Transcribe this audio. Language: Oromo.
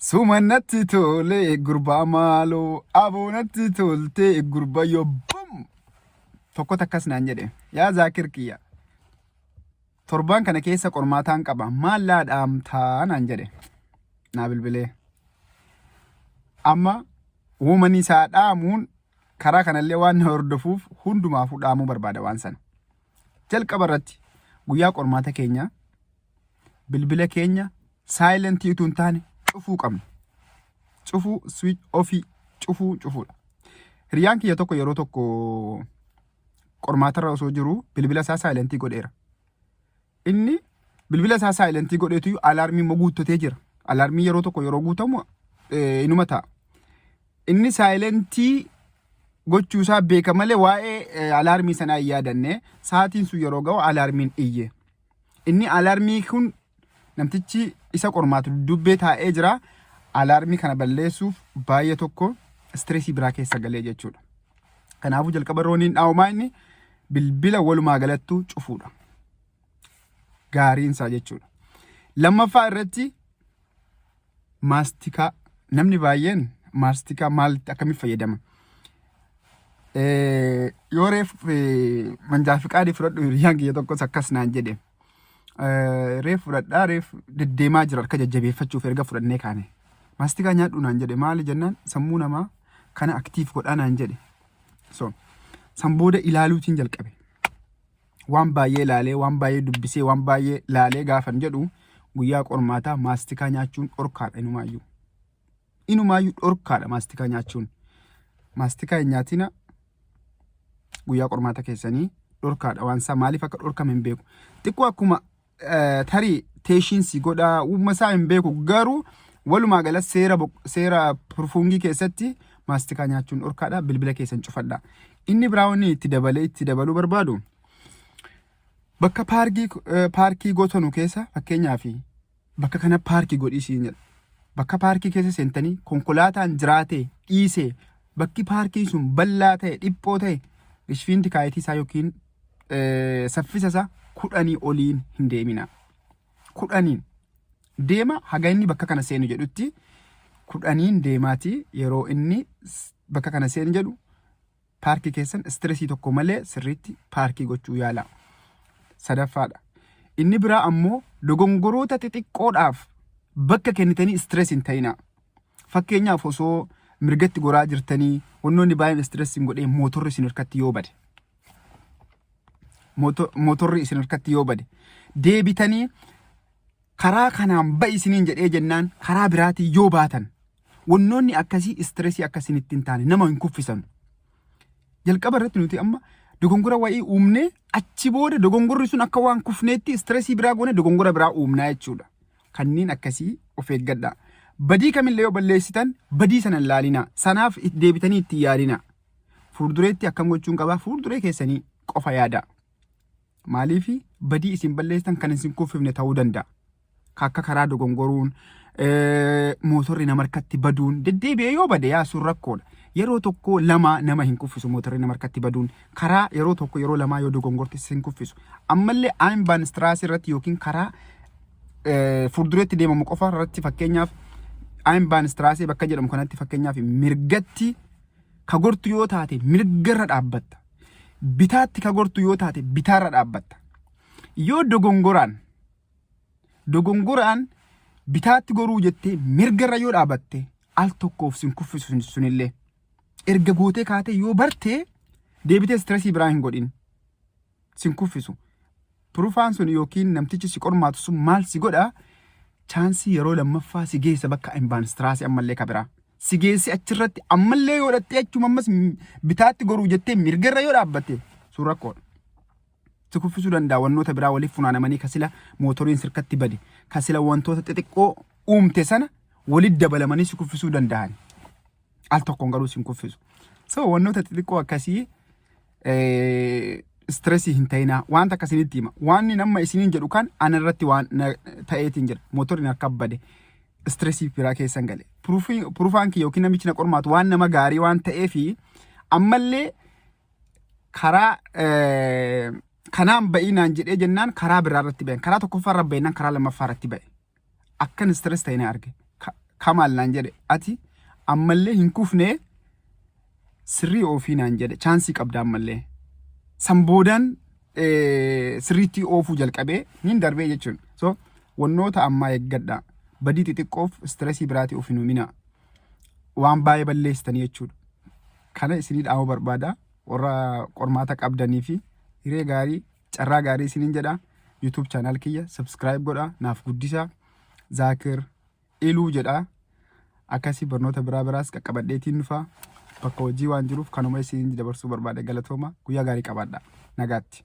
Suma natti tole gurbaa maaloo, aboo natti tolte gurbayyoo bum. Tokko takkas naan jedhe, yaa Zaakir kiyya. Torbaan kana keessa qormaataan qaba, maal laa dhaamtaa naan jedhe. Naa bilbilee. Amma uummanni isaa dhaamuun karaa kanallee waan na hordofuuf hundumaafuu dhaamuu barbaada waan sana. Jalqaba irratti guyyaa qormaata keenyaa bilbila keenya saayilentii utuu hin taane cufuu qabna. Cufuu, switch ofii cufuu cufuudha. Hiriyaan kiyya tokko yeroo tokko qormaatarra osoo jiru bilbila isaa saayilentii godheera. Inni bilbila isaa saayilentii godheetu alaarmii immoo guuttatee jira. Alaarmii yeroo tokko yeroo guutamu inuma ta'a. Inni saayilentii gochuu isaa beeka malee waa'ee alaarmii sanaa hin yaadanne. Sa'aatiin sun yeroo ga'u alaarmiin iyye. Inni alaarmii kun namtichi isa qormaatu dubbee taa'ee jira. Alaarmii kana balleessuuf baay'ee tokko istireesii biraa keessa galee jechuudha. Kanaafuu jalqaba rooniin dhaa'umaa inni bilbila walumaa galattuu cufuudha. Gaariin isaa jechuudha. Lammaffaa irratti maastikaa, namni baay'een maastikaa maalitti akkamitti fayyadama? Yoo reef manjaa fiqaadii fudhadhu, hiriyaan kiyya tokkos akkas naan jedhe. Reef fudhadhaa, reef deddeemaa jira, harka jajjabeeffachuuf erga fudhannee kaane. Maastikaa nyaadhu naan jedhe. Maali jennaan, sammuu namaa kana aktiif godhaa naan jedhe. So san booda ilaaluutiin jalqabe. Waan baay'ee ilaalee, waan baay'ee dubbisee, waan baay'ee laalee gaafan jedhu, guyyaa qormaataa maastikaa nyaachuun dhorkaadha inumaayyuu. Inumaayyuu dhorkaadha maastikaa nyaachuun. Maastikaa hin nyaatina guyyaa qormaata keessanii, dhorkaadha waan isaa. Maaliif akka dhorkame hin beeku. Xiqqoo akkuma tarii tension si godhaa, uumma isaa hin beeku, garuu walumaa gala seera Prüfung keessatti maastikaa nyaachuun dhorkaadha. Bilbila keessan cufadha. Inni biraa wanni itti dabalee itti dabaluu barbaadu, bakka paarkii gotanu keessa, fakkeenyaaf bakka kana paarkii godhii siin jedha. Bakka paarkii keessa seentanii konkolaataan jiraate dhiise, bakki paarkii sun bal'aa ta'e dhiphoo ta'e, Geschwindigkeit isaa yookiin saffisa isaa 10 oliin hin deemina. 10n deema, haga inni bakka kana seenu jedhutti 10n deemaati. Yeroo inni bakka kana seenu jedhu paarkii keessan stressii tokko malee sirriitti paarkii gochuu yaala. Sadaffaadha. Inni biraa ammoo dogongoroota xixiqqoodhaaf bakka kennitanii stress hin ta'ina. Fakkeenyaaf osoo mirgatti goraa jirtanii wannoonni baay'een stress hin godhee mootorri isin harkatti yoo bade. Mootorri isin harkatti yoo bade, deebitanii karaa kanaan ba'i isiniin jedhee jennaan karaa biraatiin yoo baatan, wannoonni akkasii stressii akkasinitti hin taane nama hin kuffisan. Jalqaba irratti nuti amma dogongora wayii uumnee, achi booda dogongorri sun akka waan kufneetti stressii biraa goone dogongora biraa uumnaa jechuudha. Kanneen akkasii of eeggadha. Badii kamillee yoo balleessitan badii sana hin laalinaa. Sanaaf deebitanii itti yaadina. Fuuldureetti akkam gochuun qabaa, fuulduree keessanii qofa yaada. Maaliif badii isin balleessitan kan isin kuffifne ta'uu danda'a. Akka karaa dogongoruun, mootorri nama harkatti baduun, deddeebi'ee yoo bade yaa sun rakkoodha. Yeroo tokko lama nama hin kuffisu mootorri nama harkatti baduun. Karaa yeroo tokko yeroo lamaa yoo dogongorte sin kuffisu. Ammallee Einbahnstraße irratti yookiin karaa fuuldureetti deemamu qofa irratti, fakkeenyaaf Einbahnstraße bakka jedhamu kanatti, fakkeenyaaf mirgatti ka gortu yoo taate mirgarra dhaabbatta. Bitaatti ka gortu yoo taate bitaarra dhaabbatta. Yoo dogongoraan bitaatti goruu jettee mirgarra yoo dhaabatte, al tokkoof sin kuffisu. Sunillee erga gootee kaatee yoo bartee deebitee stressii biraa hin godhin, sin kuffisu. Prüfer sun yookiin namtichi si qormaatu sun maal si godha? Chanceii yeroo lammaffaa si geessa bakka Einbahnstraße ammallee ka biraa. Si geessi, achirratti ammallee yoo dhattee achuma ammas bitaatti goruu jettee mirgarra yoo dhaabbatte, sun rakkoodha. Si kuffisuu danda'a. Wantoota biraa waliif funaanamanii, kasila mootoriin sirkatti bade, kasila wantoota xixiqqoo uumte sana walitti dabalamanii si kuffisuu danda'an. Al tokkoon garuu si hin kuffisu. So wantoota xixiqqoo akkasii stressii hin ta'inaa. Wanta akkasinitti hima. Waan nama isiniin jedhu kan ana irratti waan ta'eetiin jedha. Mootorri harka bade, stressii biraa keessan gale. Prüfer kiyya yookiin namichi na qormaatu waan nama gaarii waan ta'eefi ammallee karaa kanaan ba'inaan jedhee jennaan karaa biraa irratti ba'e. Karaa tokkoffaa irra ba'inaan karaa lammaffaa irratti ba'e. Akkan stress ta'e na arge. Kamaal naan jedhe, ati ammallee hin kufnee, sirrii oofii naan jedhe, chance qabda ammallee. San boodaan sirriitti oofuu jalqabee nin darbee jechuun. So wannoota ammaa eeggadha. Badii xixiqqoof stress biraatii of hin uumina. Waan baay'ee balleessitanii jechuudha. Kana isinii dhaamuu barbaada. Warra qormaata qabdanii fi hiree gaarii, carraa gaarii isiniin jedha. YouTube channel kiyya subscribe godha, naaf guddisa. Zaakir Iluu jedha. Akkasii barnoota biraa biraas qaqqabadheetiin dhufa. Bakka hojii waan jiruuf kanuma isiniin dabarsuu barbaade. Galatooma, guyyaa gaarii qabaadha. Nagaatti.